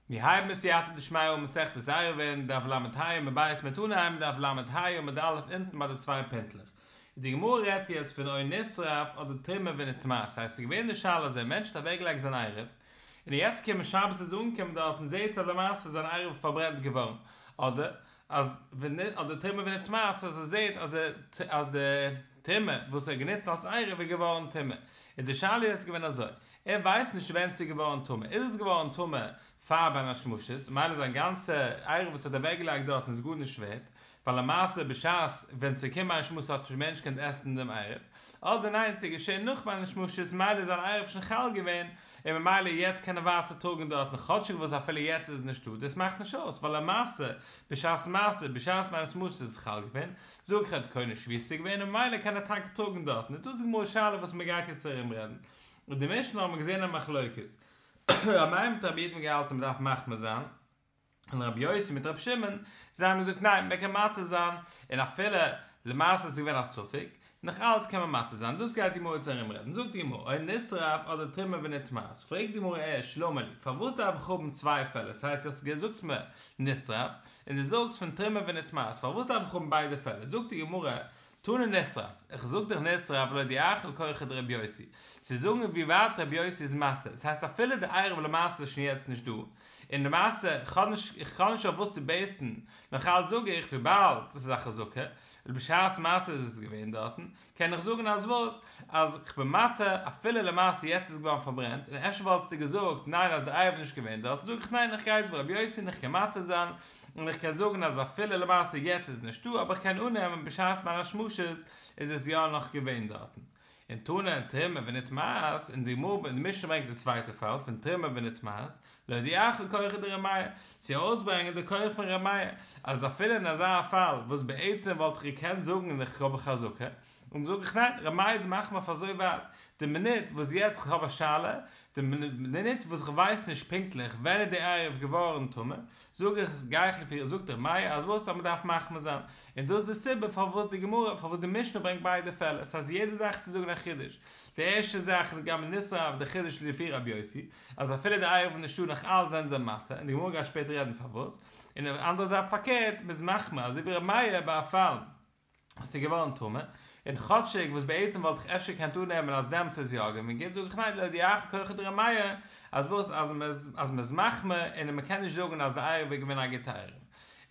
מיר הייבן בסייעתא דשמיא אן מסכת עירובין, דף ל"ה עמוד ב', מ'וועט אנהייבן דף ל"ה עמוד א' אונטן ביי די צוויי פינטלעך. די גמרא רעדט יעצט פון או נשרף אדער תרומה ונטמאת, ס'הייסט ס'איז געווען די שאלה אז א מענטש האט אוועקגעלייגט זיין עירוב, און יעצט קומען שבת איז אנגעקומען דארט און זעהט אז למעשה איז זיין עירוב פארברענט געווארן, אדער אז אדער תרומה ונטמאת אז ער זעהט אז אז די תרומה וואס ער האט גענוצט אלס עירוב איז געווארן טמא, איז די שאלה יעצט געווען אזוי, ער ווייסט נישט ווען ס'איז געווארן טמא, איז עס געווארן טמא פאר בין השמשות, ממילא זיין גאנצע עירוב וואס ער האט אוועקגעלייגט דארטן איז גארנישט ווערט, ווייל למעשה בשעת ווען ס'איז געקומען בין השמשות האט שוין מער נישט געקענט עסן דעם עירוב, אדער ניין ס'איז געשען נאך בין השמשות ממילא איז זיין עירוב שוין חל געווען, און ממילא יעצט קען ער ווייטער טראגן דארטן כאטשיג וואס אפילו יעצט איז נישטא, דאס מאכט נישט אויס ווייל למעשה בשעת מעשה בשעת בין השמשות איז עס חל געווען, זאג איך ער האט קונה שביתה געווען און ממילא קען ער טאקע טראגן דארטן, איז דאס די גמרא שאלה וואס מ'גייט יעצט ארום רעדן. אין די משנה האבן מיר געזען א מחלוקת, ר' מאיר מיט רבי יהודה האבן געהאלטן מ'דארף מחמיר זיין, און רבי יוסי מיט רבי שמעון, זיי האבן געזאגט ניין מען קען מתיר זיין, און אפילו למעשה איז געווען א ספק, נאך אלץ קען מען מתיר זיין, דאס גייט די גמרא יעצט ארום רעדן, זאגט די גמרא, או נשרף אדער תרומה ונטמאת, פרעגט די גמרא ערשט למה לי, פארוואס דארף איך האבן צוויי פעלער, ס'הייסט דו זאגסט מיר נשרף, און דו זאגסט פון תרומה ונטמאת, פארוואס דארף איך האבן ביידע פעלער, זאגט די גמרא, תנא נשרף, איך זאג דיך נשרף להודיעך כחו דרבי יוסי, צו זאגן ווי ווייט רבי יוסי איז מתיר, עס הייסט אפילו די עירוב למעשה איז שוין יעצט נישט דא, און למעשה איך האב נישט איך האב נישט אויף וואס צו בעיסן, נאך אלץ זאג איך וויבאלד עס איז א חזקה, און בשעת מעשה איז עס געווען דארטן, קען איך זאגן אז וואס? אז איך בין מתיר אפילו למעשה יעצט איז געווארן פארברענט, און אפשר וואלטסטו געזאגט ניין אז די עירוב איז נישט געווען דארטן, זאג איך ניין איך גיי אזוי ווי רבי יוסי און איך קען מתיר זיין, און איך קען זאגן אז אפילו למעשה יעצט איז נישטא אבער איך קען אננעמען בשעת בין השמשות איז עס יא נאך געווען דארטן. און תנא תרומה ונטמאת, און די גמרא און די משנה ברענגט די צווייטע פאל פון תרומה ונטמאת, להודיעך כחו דר' מאיר, צו ארויסברענגען די כח פון ר' מאיר, אז אפילו אין אזא פאל וואס בעצם וואלט איך געקענט זאגן איך האב א חזקה, און זאג איך ניין, ר' מאיר איז מחמיר אויף אזוי ווייט, די מינוט וואס יעצט איך האב א שאלה, די מינוט וואס איך ווייס נישט פונקטליך ווען איז די עירוב געווארן טמא, זאג איך, גיי איך לפי, זאגט ר' מאיר אז וואס אז מען דארף מחמיר זיין, און דאס איז די סיבה פארוואס די גמרא, פארוואס די משנה ברענגט ביידע פעלער, ס'הייסט יעדע זאך צו זאגן א חידוש, די ערשטע זאך לגבי נשרף די חידוש לפי ר' יוסי, אז אפילו די עירוב איז נישטא נאך אלץ זענען זיי מתיר, און די גמרא גייט שפעטער רעדן פארוואס, און די אנדערע זייט פארקערט, מ'איז מחמיר אזוי ווי ר' מאיר ביי א פאל. עס איז געווארן טמא, און כאטשיג וואס בעצם וואלט איך אפשר געקענט אננעמען אז דעמאלטס איז יא געווען גוט, זאג איך ניין להודיעך כחו דר' מאיר, אז וואס אז אז מען איז מחמיר און מען קען נישט זאגן אז די עירוב איז געווען א גוטע עירוב.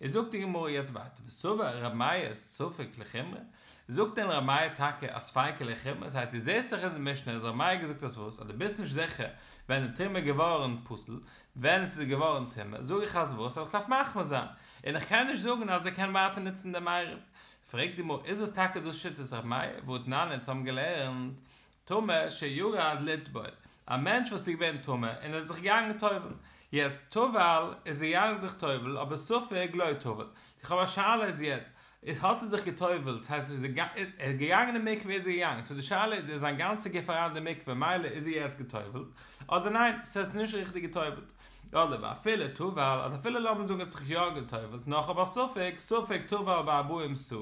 איז זאגט די גמרא יעצט ווייטער וסבר ר' מאיר ספק לחומרא, זאגט דען ר' מאיר טאקע א ספיקא לחומרא, עס הייסט דו זעסט דאך אין די משנה אז ר' מאיר געזאגט אז וואס אז דו ביסט נישט זיכער ווען די תרומה איז געווארן פסול, ווען עס איז געווארן טמא, זאג איך אז וואס אז איך דארף מחמיר זיין, און איך קען נישט זאגן אז ער קען ווייטער נוצן דעם עירוב. פרעגט די גמרא, איז עס טאקע דאס שיטת ר' מאיר, והתנן אונז האבן געלערנט, טמא שירד לטבול, א מענטש וואס איז געווען טמא און ער איז זיך געגאנגען טובל'ן, יעצט טבל איז ער געגאנגען זיך טובל'ן אבער ספק לא טבל, איך האב א שאלה איז יעצט, האט ער זיך געטובל'ט, הייסט ער איז געגאנגען אין מקווה איז ער געגאנגען, סאו די שאלה איז איז זיין גאנצע גוף אריין אין די מקווה מילא איז ער יעצט געטובל'ט, אדער ניין, ס'איז נישט ריכטיג געטובל'ט. אדער ואפילו טבל, אדער אפילו לאמיר זאגן ער האט זיך יא געטובל'ט, נאר כ'האב א ספק, ספק טבל בארבעים סאה,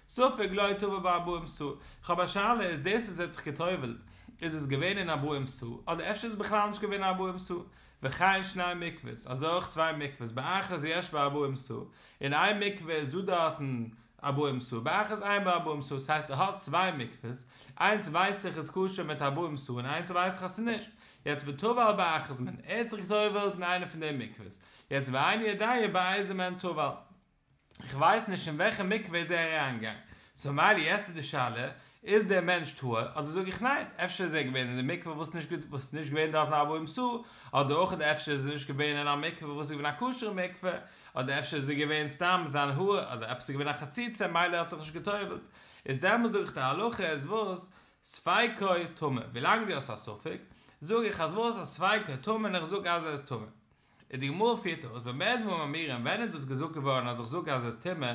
ספק לא טבל בארבעים סאה, כ'האב א שאלה איז דאס וואס ער האט זיך געטובל'ט איז עס געווען אין ארבעים סאה, אדער אפשר איז עס בכלל נישט געווען אין ארבעים סאה, וכן שני מקוואות, אזוי אויך צוויי מקוואות, באחת יש בה ארבעים סאה, אין איין מקווה איז דא דארטן ארבעים סאה, באחת אין בה ארבעים סאה, ס'הייסט ער האט צוויי מקוואות, איינס ווייס איך איז כשר מיט ארבעים סאה און איינס ווייס איך אז ס'איז נישט, יעצט וטבל באחת מהן, ער האט זיך געטובל'ט אין איינע פון די מקוואות, יעצט ואיני יודע באיזה מהן טבל. איך ווייס נישט אין וועלכע מקווה איז ער אריינגעגאנגען, סאו ממילא יעצט איז די שאלה, איז דער מענטש טהור, אדער זאג איך ניין, אפשר איז ער געווען אין די מקווה וואס נישט וואס איז נישט געווען דארטן ארבעים סאה, אדער אויך אפשר איז ער נישט געווען אין א מקווה וואס איז געווען א כשר'ע מקווה, אדער אפשר איז ער געווען סתם זיין האר, אדער עפעס איז געווען א חציצה מילא האט ער זיך נישט גע'טובל'ט, איז דעמאלס זאג איך די הלכה איז וואס? ספיקו טמא, ווילאנג דו האסט א ספק, זאג איך אז וואס אז ספיקו טמא און איך זאג אז ער איז טמא. און די גמרא פירט אויס במה דברים אמורים ווען איז דאס געזאגט געווארן אז איך זאג אז עס איז טמא,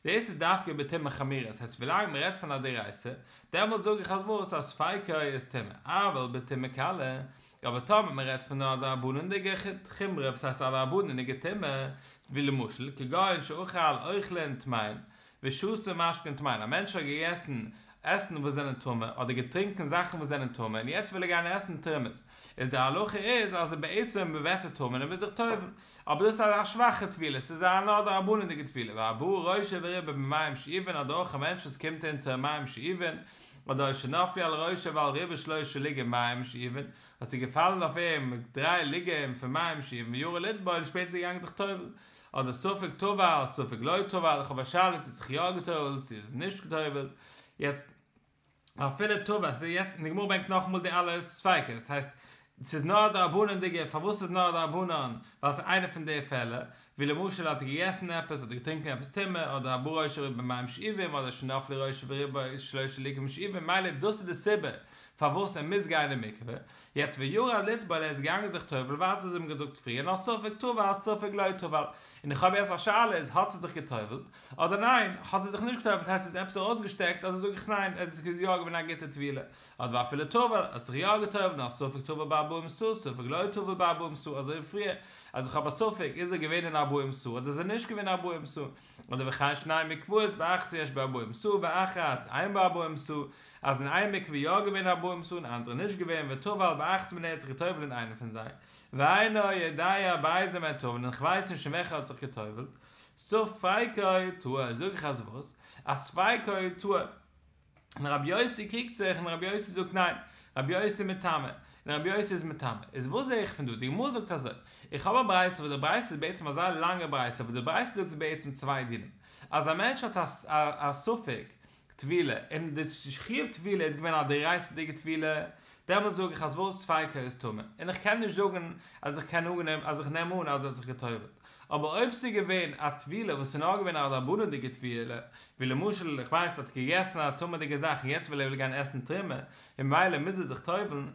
דאס איז דווקא בטומאה חמורה, עס הייסט ווילאנג מען רעדט פון א דאורייתא, דעמאלט זאג איך אז וואס אז ספיקו איז טמא, אבל בטומאה קלה, אבער טאמער מען רעדט פון א דרבנן'דיגע חומרא וואס הייסט א דרבנן'דיגע טומאה, ווי למשל כגון שאכל אוכלין טמאין ושתה משקין טמאין, א מענטש האט געגעסן. עסן וואס זענען טמא אדער געטרינקען זאכן וואס זענען טמא און יעצט וויל ער גיין עסן תרומות, איז די הלכה איז אז בעצם ווערט ער טמא און ער מוז זיך טובל'ן, אבער דאס איז א שוואכע טבילה, ס'איז א נאר דרבנן'דיגע טבילה, והבא ראשו ורובו במים שאובין אדער אויך א מענטש וואס קומט אונטער מים שאובין, אדער שנפלו על ראשו ועל רובו שלושה לוגין מים שאובין, אז ס'איז געפאלן אויף אים דריי לוגין פון מים שאובין וירד לטבול און שפעטער איז ער געגאנגען זיך טובל'ן, אדער ספק טבל ספק לא טבל, איך האב א שאלה צו האט זיך יא געטובל'ט צו איז נישט געטובל'ט, יעצט אפילו טבל, ס'איז יעצט, און די גמרא ברענגט נאכאמאל די אלע ספיקות, ס'הייסט ס'איז נאר א דרבנן'דיגע, פארוואס איז נאר א דרבנן? ווייל ס'איז איינע פון די פעלער, ווי למשל האט ער געגעסן עפעס אדער געטרינקען עפעס טמא, אדער הבא ראשו ורובו במים שאובים, אדער שנפלו ראשו ורובו שלושה לוגין שאובים, ממילא דאס איז די סיבה פארוואס ער מוז גיין אין מקווה, יעצט וירד לטבול ער איז געגאנגען זיך טובל'ן ווייטער אזוי ווי מ'האט געזאגט פריער נאר ספק טבל ספק לא טבל, און איך האב יעצט א שאלה איז האט ער זיך געטובל'ט אדער ניין, האט ער זיך נישט געטובל'ט הייסט עס עפעס ארויסגעשטעקט אדער זאג איך ניין עס איז יא געווען א גוטע טבילה, אדער ואפילו טבל האט זיך יא געטובל'ט נאר ספק טבל בארבעים סאה ספק לא טבל בארבעים סאה אזוי ווי פריער אז איך האב א ספק איז ער געווען אין ארבעים סאה אדער איז ער נישט געווען ארבעים סאה, אדער וכן שני מקוואות באחת יש בה ארבעים סאה ואחת אין בה ארבעים סאה, אז אין איין מקווה יא געווען ארבעים סאה אין אנדערע נישט געווען וטבל באחת מהן ער האט זיך געטובלט אין איינע פון זיי, ואינו יודע באיזה מהן טבל און כ'ווייס נישט אין וועלכע ער האט זיך געטובלט, ספיקו טהור זאג איך אז וואס? אז ספיקו טהור. און רבי יוסי קריגט זיך און רבי יוסי זאגט ניין, רבי יוסי מטמא, און רבי יוסי איז מטמא. איז וואס זעה איך פון דא? די גמרא זאגט אזוי, איך האב א ברייתא וואס די ברייתא איז בעצם א זייער לאנגע ברייתא אבער די ברייתא זאגט בעצם צוויי דינים, אז א מענטש האט א ספק טבילה און די חיוב טבילה איז געווען א דאורייתא'דיגע טבילה, דעמאלס זאג איך אז וואס ספיקו איז טמא, און איך קען נישט זאגן אז איך קען אננעמען אז איך נעם אן אז ער האט זיך גע'טובל'ט. אבער אויב ס'איז געווען א טבילה וואס איז נאר געווען א דרבנן'דיגע טבילה, ווי למשל איך ווייס האט געגעסן א טמא'דיגע זאך און יעצט וויל ער גיין עסן תרומה, און ממילא מוז ער זיך טובל'ן,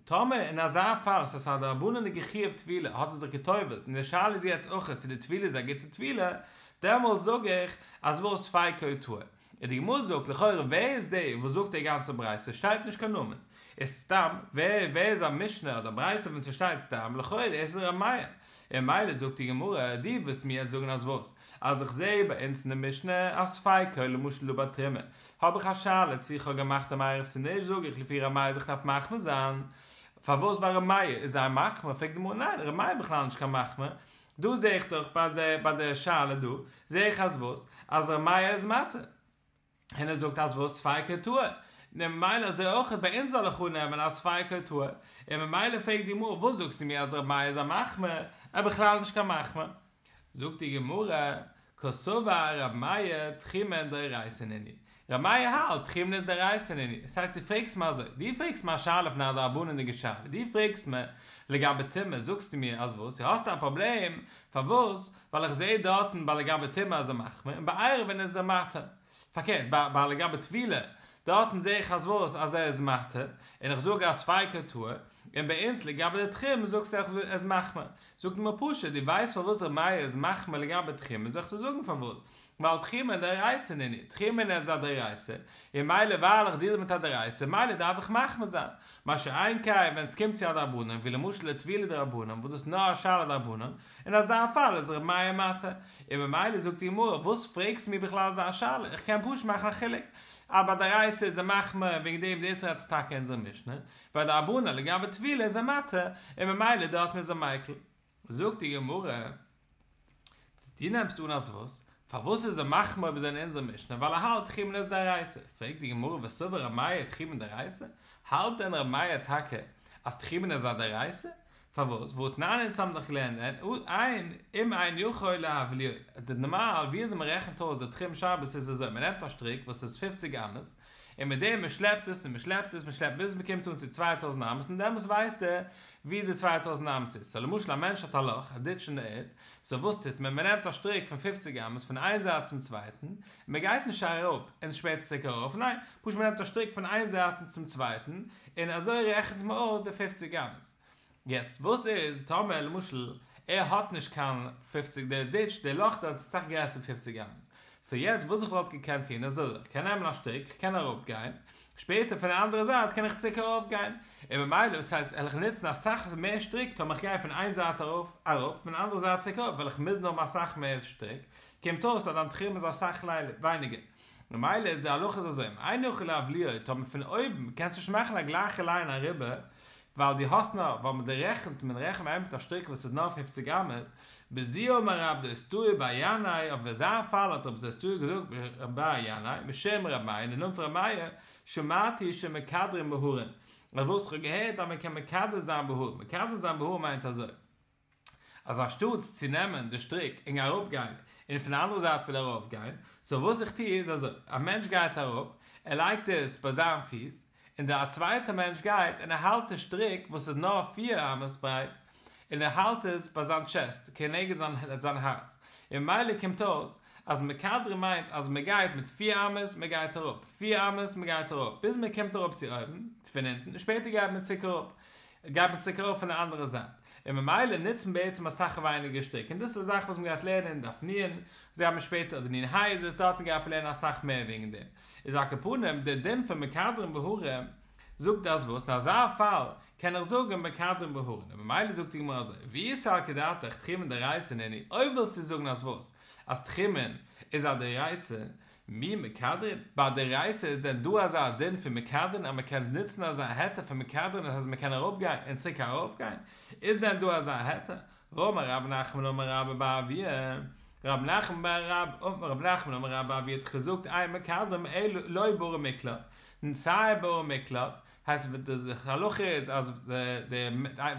טאמער אין אזא פאל ס'איז א דרבנן'דיגע חיוב טבילה האט ער זיך געטובל'ט און די שאלה איז יעצט אויך צו די טבילה איז א גוטע טבילה, דעמאלס זאג איך אז וואס ספיקו טהור. און די גמרא זאגט לכאורה ווער איז דער וואס זאגט די גאנצע ברייתא שטייט נישט קיין נאמען איז סתם ווער ווער איז א משנה אדער ברייתא ווען ס'שטייט סתם לכאורה דאס איז ר' מאיר און ממילא זאגט די גמרא דו וועסט מיר יעצט זאגן אז וואס אז איך זעה ביי אונז אין די משנה אז ספיקו למשל דא ביי תרומה האב איך א שאלה צו איך האב געמאכט דעם עירוב צו נישט זאג איך לפי ר' מאיר אז איך דארף מחמיר זיין פארוואס ווייל ר' מאיר איז זייער מחמיר פרעגט די גמרא ניין ר' מאיר איז בכלל נישט קיין מחמיר דא זעה איך דאך ביי די ביי די שאלה דא זעה איך אז וואס? אז ר' מאיר איז מתיר. און ער זאגט אז וואס? ספיקו טהור. און ממילא אזוי אויך ביי אונז זאל איך אננעמען אז ספיקו טהור. און ממילא פרעגט די גמרא וואס זאגסטו מיר אז ר' מאיר איז א מחמיר? ער איז בכלל נישט קיין מחמיר. זאגט די גמרא, קסבר ר' מאיר תחומין דאורייתא נינהו. ר' מאיר האלט תחומין איז דאורייתא נינהו, עס הייסט דו פרעגסט מיר אזוי, דו פרעגסט מיר א שאלה פון א דרבנן'דיגע שאלה, דו פרעגסט מיר לגבי טומאה, זאגסטו מיר אז וואס, האסט א פראבלעם, פארוואס, ווייל איך זעה דארטן ביי לגבי טומאה איז ער מחמיר און ביי עירובין איז ער מתיר, פארקערט ביי ביי לגבי טבילה, דארטן זעה איך אז וואס, אז ער איז מתיר, און איך זאג אז ספיקו טהור, און ביי אונז לגבי די תחום זאגסטו אז ער איז מחמיר, זאגט מען פשוט, דו ווייסט פארוואס ר' מאיר איז מחמיר לגבי תחומין, זאל איך דיר זאגן פארוואס, ווייל תחומין דאורייתא נינהו, תחומין איז א דאורייתא, און ממילא ווייל איך דיל מיט א דאורייתא ממילא דארף איך מחמיר זיין. מה שאין כן ווען ס'קומט צו א דרבנן, ווי למשל די טבילה דרבנן וואס דאס איז נאר א שאלה דרבנן, אין אזא פאל איז ר' מאיר מתיר. און ממילא זאגט די גמרא, וואס פרעגסטו מיר בכלל אזא שאלה, איך קען פשוט מאכן א חילוק. אז ביי דאורייתא איז ער מחמיר, וועגן דעם דאס רעדט זיך טאקע אונזער משנה, ביי דרבנן לגבי טבילה איז ער מתיר, און ממילא דארטן איז ער מיקל. זאגט די גמרא, דו נעמסט אן אז וואס? פארוואס איז ער מחמיר אויב אזוי אין אונזער משנה ווייל ער האלט תחומין איז דאורייתא? פרעגט די גמרא וסבר ר' מאיר תחומין דאורייתא? האלט דען ר' מאיר טאקע אז תחומין איז א דאורייתא? פארוואס? והתנן אונז האבן דאך געלערנט אין אם אין יכול להבליעו, די נארמאל ווי אזוי מען רעכנט אויס די תחום שבת איז אזוי מען נעמט א שטריק וואס איז פופציג אמות און מיט דעם מען שלעפט עס און מען שלעפט עס מען שלעפט ביז מען קומט אן צו צוויי טויזנט אמות און דעמאלס ווייסט ער ווי די צוויי טויזנט אמות איז, סאו למשל א מענטש האט א לאך, א דיטש אין די ערד, סאו וואס טוט מען, מען נעמט א שטריק פון פופציג אמות פון איין זייט צום צווייטן, און מען גייט נישט אראפ און שפעטער צוריק ארויף, ניין, פשוט מען נעמט א שטריק פון איין זייט צום צווייטן, און אזוי רעכנט מען אויס די פופציג אמות. יעצט וואס איז טאמער למשל ער האט נישט קיין פופציג, די דיטש, די לאך דארט איז אסאך גרעסער פון פופציג אמות, סאו יעצט וואס איך וואלט געקענט טון איז אזוי, איך קען נעמען א שטריק, איך קען אראפ גיין, שפעטער פון די אנדערע זייט קען איך צוריק ארויף גיין, און ממילא וואס הייסט וועל איך נוצן אסאך מער שטריק טאמער איך גיי פון איין זייט ארויף אראפ פון די אנדערע זייט צוריק ארויף וועל איך מוזן האבן אסאך מער שטריק, קומט אויס אז דיין תחום איז אסאך ווייניגער. ממילא איז די הלכה איז אזוי, אם אינו יכול להבליעו, טאמער פון אויבן קענסטו נישט מאכן א גלייכע ליין אריבער, ווייל דו האסט נאר, ווייל מען רעכנט, מען רעכנט מיט א שטריק וואס איז נאר פופציג אמות, בזו אמר רב דוסתאי בר ינאי, אויף אזא פאל האט רב דוסתאי געזאגט בר ינאי, משום רב מאיר, אין די נאמען פון רב מאיר, שמעתי שמקדרין בהרים, אז וואס איך האב געהערט אז מען קען מקדר זיין בהרים, מקדר זיין בהרים מיינט אזוי. אז אנשטאטס צו נעמען די שטריק און אראפגיין און פון די אנדערע זייט ווידער ארויפגיין, סאו וואס איך טו איז אזוי, א מענטש גייט אראפ, ער לייגט עס ביי זיין פיס, און די א צווייטע מענטש גייט און ער האלט די שטריק וואס איז נאר פיר אמות ברייט, און ער האלט עס ביי זיין טשעסט, כנגד זיין הארץ, און ממילא קומט אויס אז מקדרין מיינט אז מען גייט מיט פיר אמות, מען גייט אראפ, פיר אמות, מען גייט אראפ, ביז מען קומט אראפ צו אויבן, פון אונטן, און שפעטער גייט מען צוריק אראפ. גייט מען צוריק ארויף פון די אנדערע זייט, און ממילא נוצט מען בעצם אסאך ווייניגער שטריק, און דאס איז א זאך וואס מען גייט לערנען אין דף נ', זיי האבן שפעטער אדער נ ה איז עס, דארטן גייט מען לערנען אסאך מער וועגן דעם, איז על כל פנים דער דין פון מקדרין בהרים זאגט אז וואס, אין אזא פאל קען איך זאגן מקדרין בהרים, און ממילא זאגט די גמרא אזוי, ואי סלקא דעתך תחומין דאורייתא נינהו, אויב ווילסטו זאגן אז וואס, אז תחומין איז א דאורייתא, מי מקדרין? ביי דאורייתא איז דען דא אזא דין פון מקדרין אז מ'קען נוצן אזא היתר פון מקדרין אז מ'קען אראפגיין און צוריק ארויפגיין? איז דען דא אזא היתר? והאמר רב נחמן אמר רבה בר אבוה, רב נחמן בר רב נחמן אמר רבה בר אבוה האט געזאגט אין מקדרין אלא לא בערי מקלט, און סיי בערי מקלט, הייסט די הלכה איז אז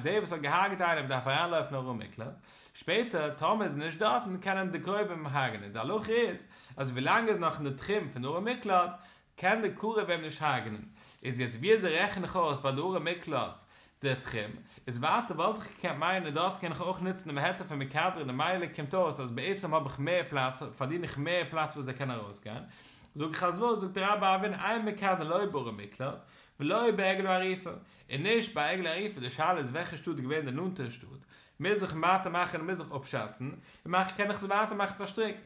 דער וואס האט געהארגעט איינעם דארף אריינלויפן אין ערי מקלט, שפעטער טאמער איז ער נישט דארטן קען אים די קרובים הרג'נען, די הלכה איז אז ווילאנג ער איז נאך אין די תחום פון די ערי מקלט קען די קרוב אים נישט הרג'נען, איז יעצט ווי אזוי רעכן איך אויס ביי די ערי מקלט די תחום, איז ווייטער וואלט איך געקענט מיינען דארט קען איך אויך נוצן דעם היתר פון מקדרין און ממילא קומט אויס אז בעצם האב איך מער פלאץ פארדין איך מער פלאץ וואס ער קען ארויסגיין, זאג איך אז וואס זאגט רבה בר אבוה אין מקדרין לא בערי מקלט ולא בעגלה ערופה, און נישט ביי עגלה ערופה, די שאלה איז וועלכע שטאט איז געווען די נאנטערע שטאט, מוז איך ווייטער מאכן און מוז איך אפשאצן, און מאכן קען איך עס ווייטער מאכן מיט א שטריק.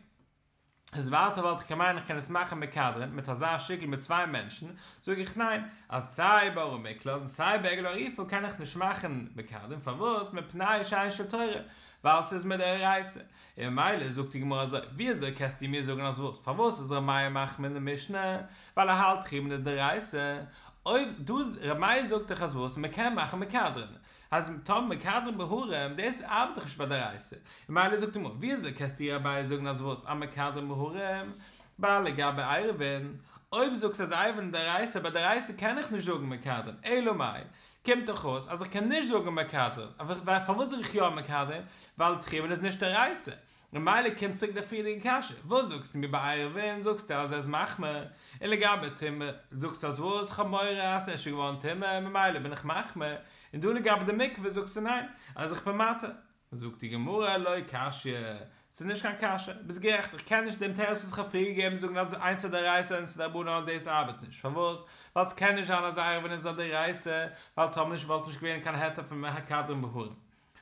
איז ווייטער וואלט איך געמיינט איך קען עס מאכן מקדרין מיט אזא שטריקל מיט צוויי מענטשן, זאג איך ניין, אז סיי בערי מקלט און סיי בעגלה ערופה קען איך נישט מאכן מקדרין, פארוואס? מפני שאינה של תורה, ווייל ס'איז מדאורייתא, און ממילא זאגט די גמרא אזוי, ווי אזוי קענסטו מיר זאגן אז וואס? פארוואס איז ר' מאיר מחמיר אין די משנה? ווייל ער האלט תחומין איז דאורייתא, אויב דאס ר' מאיר זאגט דאך אז וואס? מ'קען מאכן מקדרין, אז טאמער מקדרין בהרים, דאס ארבעט דאך נישט ביי דאורייתא, ממילא זאגט די גמרא, ווי אזוי קענסטו אביי זאגן אז וואס? אז מקדרין בהרים, ביי לגבי עירובין, אויב זאגסט אז עירובין איז דאורייתא, ביי דאורייתא קען איך נישט זאגן מקדרין, אלא מאי, קומט דאך אויס אז איך קען נישט זאגן מקדרין, פארוואס זאג איך יא מקדרין? ווייל תחומין איז נישט דאורייתא, ממילא קומט צוריק די פריערדיגע קשיא, וואס זאגסטו מיר ביי עירובין זאגסטו אז ער איז מחמיר, און לגבי טומאה זאגסטו אז וואס כ'האב מורא אז ס'איז שוין געווארן טמא ממילא בין איך מחמיר, און דא לגבי די מקווה זאגסטו ניין אז איך בין מתיר. זאגט די גמרא לא קשיא, ס'איז נישט קיין קשיא, ביסט גערעכט איך קען נישט דעם תירוץ וואס איך האב פריער געגעבן זאגן אז איינס איז דאורייתא איינס איז דרבנן דאס ארבעט נישט, פארוואס? ווייל ס'קען נישט זיין אז עירובין איז א דאורייתא, ווייל טאמער נישט וואלט נישט געווען קיין היתר פון מקדרין בהרים.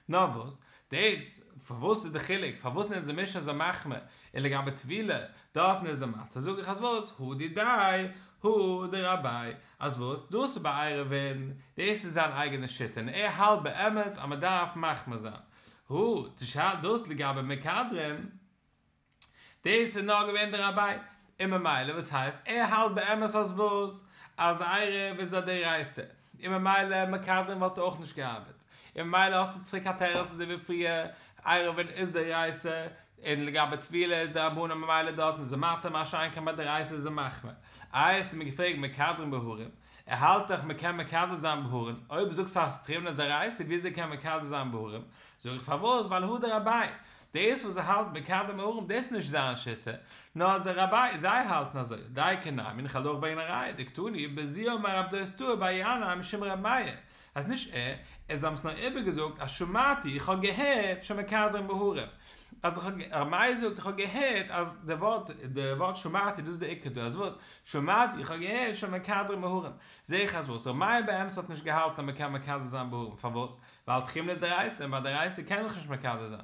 נאר וואס, דאס, פארוואס איז די חילוק, פארוואס אין אונזער משנה איז ער מחמיר, און לגבי טבילה, דארטן איז ער מתיר, זאג איך אז וואס, הא דידיה, הא דרביה, אז וואס, דאס איז ביי עירובין, דאס איז זיין אייגענע שיטה, און ער האלט באמת אז מען דארף מחמיר זיין, הא, דאס לגבי מקדרין. דאס איז נאר געווען דרביה, און ממילא וואס הייסט ער האלט באמת אז וואס? אז עירוב איז א דאורייתא, און ממילא מקדרין וואלט אויך נישט געארבעט, און ממילא האסטו צוריק א תירוץ אזוי ווי פריער, עירובין איז דאורייתא, און לגבי טבילה איז דרבנן ממילא דארטן איז ער מתיר מה שאין כן ביי דאורייתא איז ער מחמיר. איי האסטו מיר געפרעגט מקדרין בהרים, ער האלט דאך מ'קען מקדר זיין בהרים, אויב זאגסטו אז תחומין איז דאורייתא וויאזוי קען מען מקדר זיין בהרים? זאג איך פארוואס, ווייל הא דרביה, דאס וואס ער האלט מקדרין בהרים דאס איז נישט זיין שיטה, נאר דרביה, זיי האלטן אזוי, דייקא נמי, און איך וועל אויך ברענגען א ראיה, דקתני, בזו אמר רב דוסתאי בר ינאי משום ר' מאיר, אז נישט ער, ער זיי האבן עס נאר איבערגעזאגט אז שמעתי, איך האב געהערט שמקדרין בהרים, אז איך האב, ר' מאיר זאגט איך האב געהערט אז די ווארט, די ווארט שמעתי דאס איז די עיקר דא, אז וואס, שמעתי, איך האב געהערט שמקדרין בהרים, זעה איך אז וואס, ר' מאיר באמת האט נישט געהאלטן אז מען קען מקדר זיין בהרים, פארוואס? ווייל תחומין איז דאורייתא און ביי דאורייתא קען איך נישט מקדר זיין.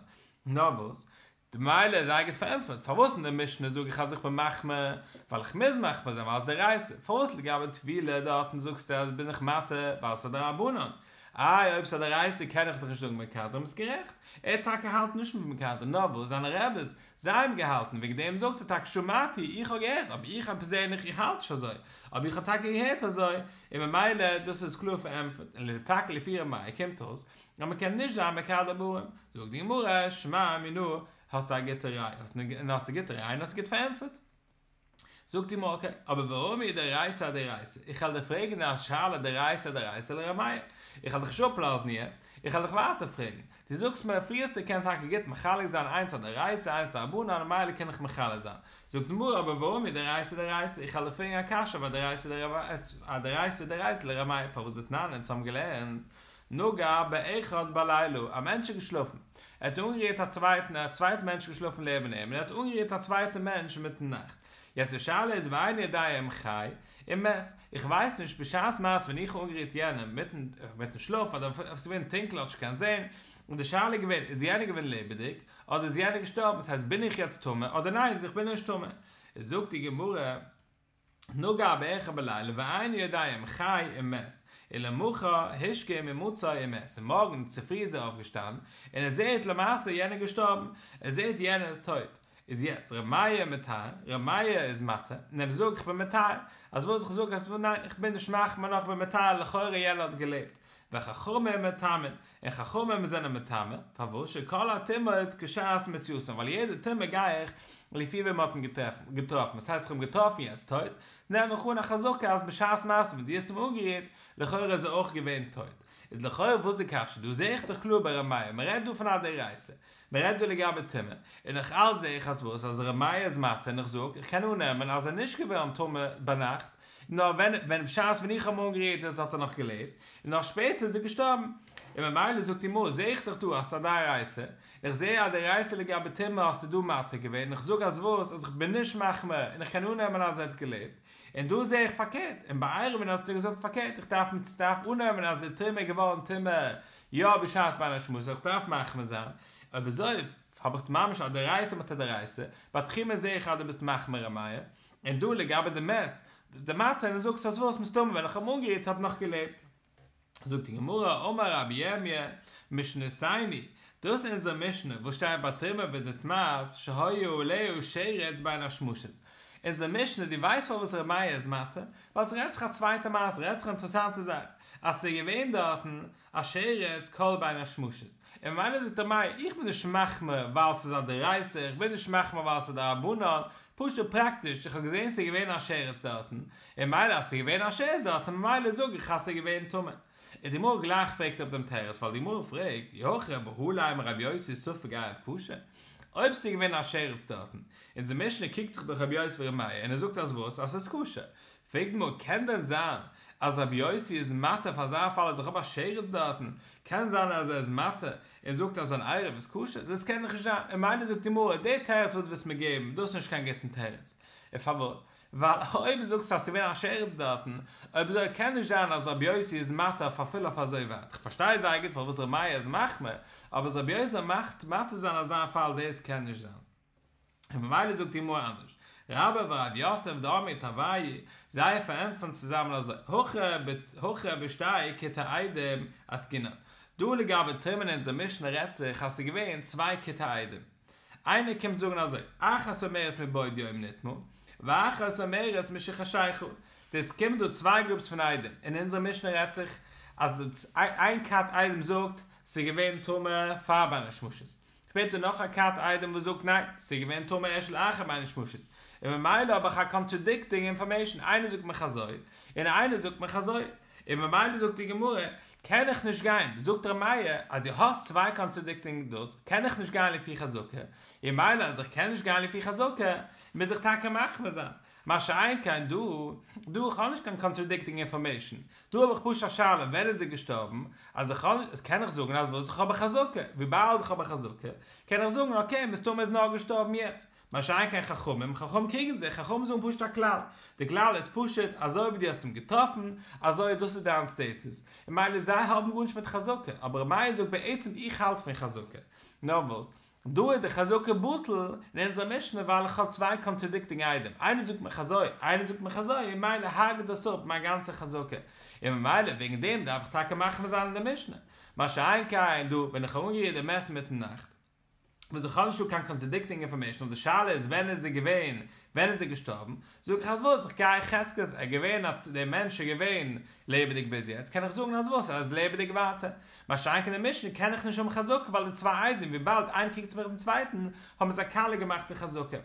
נאר וואס? ממילא איז זייער גוט פארענטפערט פארוואס אין די משנה זאג איך אז איך בין מחמיר, ווייל איך מוז מחמיר זיין ווייל ס'איז דאורייתא, פארוואס לגבי טבילה דארטן זאגסטו אז בין איך מתיר ווייל ס'איז דרבנן. איי אויב ס'איז א דאורייתא קען איך דאך נישט זאגן מקדרין, ביסט גערעכט, ער טאקע האלט נישט מיט מקדרין, נאר וואס זיינע רעבעס זיי האבן געהאלטן, וועגן דעם זאגט ער טאקע שמעתי, איך האב געהערט, אבער איך פערזענליך איך האלט נישט אזוי, אבער איך האב טאקע געהערט אזוי, און ממילא דאס איז קלאר פארענטפערט, און טאקע לפי ר' מאיר קומט אויס אז מ'קען נישט זיין מקדר בערים, זאגט די גמרא, שמע מינה, האסט א גוטע ראיה, און האסט א גוטע ראיה און האסט גוט פארענטפערט. זאגט די גמרא אקעי, אבער ורמי דאורייתא אדאורייתא, איך וועל דיר פרעגן א שאלה דאורייתא אדאורייתא לר' מאיר, איך וועל דיך נישט אפלאזן יעצט, איך וועל דיך ווייטער פרעגן, דו זאגסט מיר פריער האסטו געקענט טאקע גוט מחלק זיין איינס א דאורייתא איינס דרבנן ממילא קען איך מחלק זיין, זאגט די גמרא אבער ורמי דאורייתא אדאורייתא, איך וועל דיך פרעגן א קשיא אויף א דאורייתא דאורייתא לר' מאיר, פארוואס דתנן אונז האבן געלערנט נגע באחד בלילה, א מענטש איז געשלאפן, ער האט אנגערירט א צווייטן, א צווייטע מענטש איז געשלאפן לעבן אים, און ער האט אנגערירט א צווייטע מענטש אינמיטן נאכט. יעצט די שאלה איז ואיני יודע אם חי אם מת, איך ווייס נישט בשעת מעשה ווען איך האב אנגערירט יענעם מיטן מיטן שלאף אדער עס איז געווען טונקל האט נישט געקענט זען, און די שאלה איז געווען איז יענער געווען לעבעדיג אדער איז יענער געשטארבן, דאס הייסט בין איך יעצט טמא אדער ניין איך בין נישט טמא. זאגט די גמרא. נגע באחד בלילה ואינו יודע אם חי אם מת, ולמחר השכים ומצאו ומת, און מארגן צופרי איז ער אויפגעשטאנען, און ער זעהט למעשה יענער געשטארבן, ער זעהט יענער איז טויט, איז יעצט ר' מאיר מטהר, ר' מאיר איז מתיר, און ער זאגט איך בין מטהר, אז וואס איך זאג אז ניין איך בין נישט מחמיר נאר איך בין מטהר לכאורה יענער האט געלעבט, וחכמים מטמאין, און חכמים זענען מטמא, פארוואס שכל הטומאות כשעת מיתתן, ווייל יעדע טומאה גיי איך לפי ווען מ'האט אים געטראפן, דאס הייסט איך האב אים געטראפן יעצט טויט, נעם איך אן א חזקה אז בשעת מעשה ווען דו האסט אים אנגערירט, לכאורה איז ער אויך געווען טויט. איז לכאורה וואס די קשיא דא זעה איך דאך קלאר ביי ר' מאיר, מ'רעדט דא פון א דאורייתא, מ'רעדט דא לגבי טומאה, און נאך אלץ זעה איך אז וואס אז ר' מאיר איז מתיר און איך זאג איך קען אננעמען אז ער איז נישט געווארן טמא ביינאכט, נאר ווען ווען בשעת ווען איך האב אים אנגערירט איז האט ער נאך געלעבט, און נאר שפעטער איז ער געשטארבן. און ממילא זאגט די גמרא, זעה איך דאך דא אז ס'איז א דאורייתא, איך זעה א דאורייתא לגבי טומאה האסטו דא מתיר געווען, און איך זאג אז וואס, אז איך בין נישט מחמיר, און איך קען אננעמען אז ער האט געלעבט, און דא זעה איך פארקערט, און ביי עירובין האסטו געזאגט פארקערט, איך דארף דארף אננעמען אז די תרומה איז געווארן טמא יא בשעת בין השמשות, איך דארף מחמיר זיין, אויב אזוי האב איך ממש א דאורייתא מיט א דאורייתא, ביי תרומה זעה איך אז דו ביסט מחמיר ר' מאיר, און דא לגבי די מת, ביסטו מתיר און זאגסט אז וואס, מסתמא ווען איך האב אנגערירט האט נאך געלעבט. זאגט די גמרא, אמר רבי ירמי', משנתנו, דאס איז אונזער משנה וואס שטייט ביי תרומה ונטמאת שהיה עליה שרץ בין השמשות. אונזער משנה, דו ווייסט פארוואס ר' מאיר איז מתיר? ווייל ס'רעדט זיך א צווייטע מעשה, רעדט זיך א אינטערעסאנטע זאך, אז ס'איז געווען דארטן א שרץ כל בין השמשות, און ממילא זאגט ר' מאיר, איך בין נישט מחמיר ווייל ס'איז א דאורייתא, איך בין נישט מחמיר ווייל ס'איז דרבנן, פשוט פראקטיש, איך האב געזען ס'איז געווען א שרץ דארטן, און ממילא אז ס'איז געווען א שרץ דארטן ממילא זאג איך אז ס'איז געווען טמא. און די גמרא גלייך פרעגט אפ דעם תירוץ, ווייל די גמרא פרעגט, אי הכי בהא לימא רבי יוסי ספק עירוב כשר, אויב ס'איז געווען א שרץ דארטן, אונזער משנה קריגט זיך דאך רבי יוסי ורבי מאיר און ער זאגט אז וואס? אז ס'איז כשר. פרעגט די גמרא, קען דען זיין אז רבי יוסי איז מתיר פאר אזא פאל אז איך האב א שרץ דארטן, קען זיין אז ער איז מתיר און זאגט אז אן עירוב איז כשר? דאס קען דאך נישט זיין, און ממילא זאגט די גמרא, די תירוץ וואס דו ווילסט מיר געבן, דאס איז נישט קיין גוטן תירוץ. און פארוואס? ווייל אויב זאגסטו אז ס'איז געווען א שרץ דארטן, אויב אזוי קען נישט זיין אז רבי יוסי איז מתיר אויף אפילו אויף אזוי ווייט. כ'פארשטיי זייער גוט פארוואס רבי מאיר איז מחמיר, אבער אז רבי יוסי זאל מתיר זיין אזא פאל דאס קען נישט זיין. און ממילא זאגט די גמרא אנדערש, רבה ורב יוסף דאמרי תרוייהו, זיי פארענטפערן צוזאמען אזוי, הכא הכא בשתי כיתי עדים עסקינן, דא לגבי תרומה אין אונזער משנה רעדט זיך אז ס'איז געווען צוויי כיתי עדים, איינער קומט זאגן אזוי, אחת אומרת מבעוד יום נטמא, ואחת אומרת משחשיכה, יעצט קומען דא צוויי גרופס פון עדים, אין אונזער משנה רעדט זיך אז איין כת עדים זאגט ס'איז געווען טמא פאר בין השמשות, שפעטער נאך א כת עדים וואס זאגט ניין, ס'איז געווען טמא ערשט לאחר בין השמשות, און ממילא האב איך א קאנטראדיקטינג אינפארמעישן, איינער זאגט מיך אזוי, און איינער זאגט מיך אזוי, און ממילא זאגט די גמרא, קען איך נישט גיין, זאגט ר' מאיר, אז דו האסט צוויי קאנטראדיקטינג דאס, קען איך נישט גיין לפי חזקה, און ממילא אז איך קען נישט גיין לפי חזקה, מוז איך טאקע מחמיר זיין. מה שאין כן דא, דא איך האב נישט קיין קאנטראדיקטינג אינפארמעישן, דא האב איך פשוט א שאלה ווען איז ער געשטארבן, אז איך האב נישט, קען איך זאגן אז וואס איך האב א חזקה, וויבאלד איך האב א חזקה, קען איך זאגן אקעי מסתמא איז נאר געשטארבן יעצט, מה שאין כן חכמים, חכמים קריגן זיך, חכמים זאגן פשוט א כלל, די כלל איז פשוט, אזוי ווי דו האסט אים געטראפן, אזוי דאס איז דיין סטעטוס, און ממילא זיי האבן גארנישט מיט חזקה, אבער ר' מאיר זאגט בעצם איך האלט פון חזקה, נאר וואס? דא איז די חזקה בטל אין אונזער משנה ווייל איך האב צוויי קאנטראדיקטינג עדים, איינער זאגט מיך אזוי, איינער זאגט מיך אזוי, און ממילא הרג'ט דאס אפ מיין גאנצע חזקה, און ממילא וועגן דעם דארף איך טאקע מחמיר זיין אין די משנה. מה שאין כן דא ווען איך האב אנגערירט די מת אינמיטן נאכט, וואס איך האב נישט דא קיין קאנטראדיקטינג אינפארמעישן און די שאלה איז ווען איז ער געווען, ווען איז ער געשטארבן, זאג איך אז וואס, איך גיי חזקת ער איז געווען א דער מענטש איז געווען לעבעדיג ביז יעצט, קען איך זאגן אז וואס, ער איז לעבעדיג ווייטער. מה שאין כן די משנה קען איך נישט האבן חזקה ווייל די צוויי עדים וויבאלד איינער קריגט זיך מיטן צווייטן האבן זיי קאליע געמאכט די חזקה.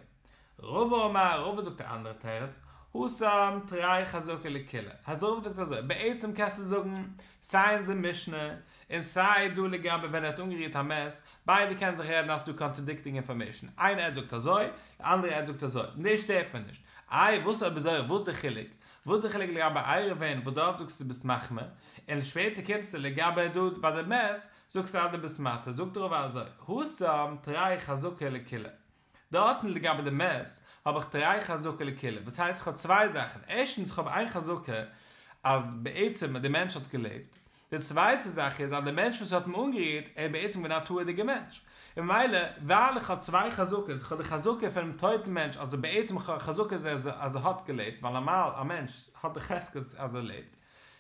רבא אמר, רבא זאגט א אנדערע תירוץ, התם תרי חזקה לקולא, אז רבא זאגט אזוי, בעצם קענסטו זאגן סיי אונזער משנה און סיי דא לגבי ווען ער האט אנגערירט א מת, ביידע קענען זיך רעדן אז ס'דא קאנטראדיקטינג אינפארמעישן, איין עד זאגט אזוי, די אנדערע עד זאגט אזוי, און דאס שטערט מיר נישט. איי וואס אויב אזוי וואס די חילוק? וואס די חילוק לגבי עירובין וואס דארט זאגסטו ביסט מחמיר, און שפעטער קומסטו לגבי דא ביי די מת זאגסטו אז דו ביסט מתיר, זאגט רבא אזוי, התם תרי חזקה לקולא, דארטן לגבי די מת האב איך תרי חזקה לקולא, וואס הייסט איך האב צוויי זאכן, ערשטנס איך האב איין חזקה אז בעצם די מענטש האט געלעבט, די צווייטע זאך איז אז די מענטש וואס האט אים אנגערירט ער איז בעצם געווען א טהור'דיגער מענטש, און ממילא ווייל איך האב צוויי חזקות, איך האב די חזקה פונעם טויטן מענטש אז בעצם איך האב א חזקה אז ער האט געלעבט, ווייל נארמאל א מענטש האט די חזקת אז ער לעבט,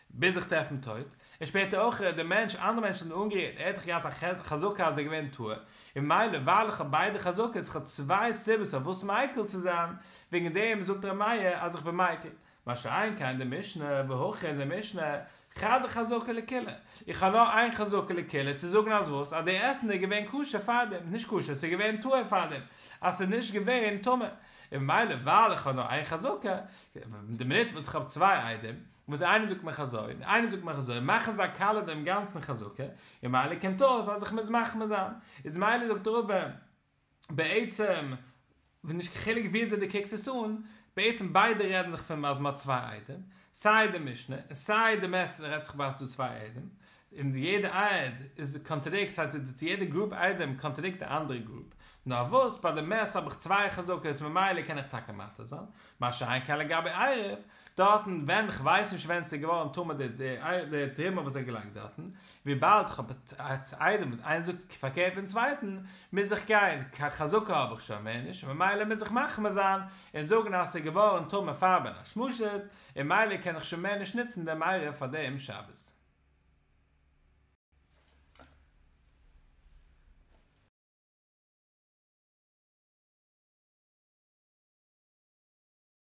ביז איך טרעף אים טויט, און שפעטער אויך דער מענטש, אנדערע מענטשן האבן אנגערירט, ער האט דאך געהאט א חזקה אז ער איז געווען טהור, און ממילא ווייל איך האב ביידע חזקות, איך האב צוויי סיבות אויף וואס מיקל צו זיין, וועגן דעם זאגט ר' מאיר אז איך בין מיקל, מה שאין כן די משנה, והכא אין די משנה, חדא חזקה לקולא, איך האב נאר איין חזקה לקולא צו זאגן אז וואס, אז די עסן איז געווען כשר פארדעם, נישט כשר, ס'איז געווען טהור פארדעם, אז ס'איז נישט געווען טמא, און ממילא ווייל איך האב נאר איין חזקה, די מינוט וואס איך האב צוויי עדים, וואס איינער זאגט מיך אזוי און איינער זאגט מיך אזוי, מאכן זיי קאליע דעם גאנצן חזקה, און ממילא קומט אויס אז איך מוז מחמיר זיין. איז ממילא זאגט רבא, בעצם, נישט קיין חילוק ווי אזוי דו קוקסט עס אן, בעצם ביידע רעדן זיך פון אז מ'האט צוויי עדים, סיי די משנה און סיי די מת רעדט זיך ביי אז ס'דא צוויי עדים, און יעדע עד איז קאנטראדיקט, ס'הייסט יעדע גרופ עדים קאנטראדיקט די אנדערע גרופ, נאר וואס ביי די מת האב איך צוויי חזקות ממילא קען איך טאקע מתיר זיין, מה שאין כן לגבי עירוב, דארטן ווען כ'ווייס נישט ווען ס'איז געווארן טמא די די תרומה וואס ער האט געלייגט דארטן, וויבאלד כ'האב עדים וואס איינער זאגט פארקערט פון צווייטן, מוז איך גיין, קיין חזקה האב איך שוין מער נישט, ממילא מוז איך מחמיר זיין און זאגן אז ס'איז געווארן טמא פאר בין השמשות, און ממילא קען איך שוין מער נישט נוצן דעם עירוב פאר דעם שבת.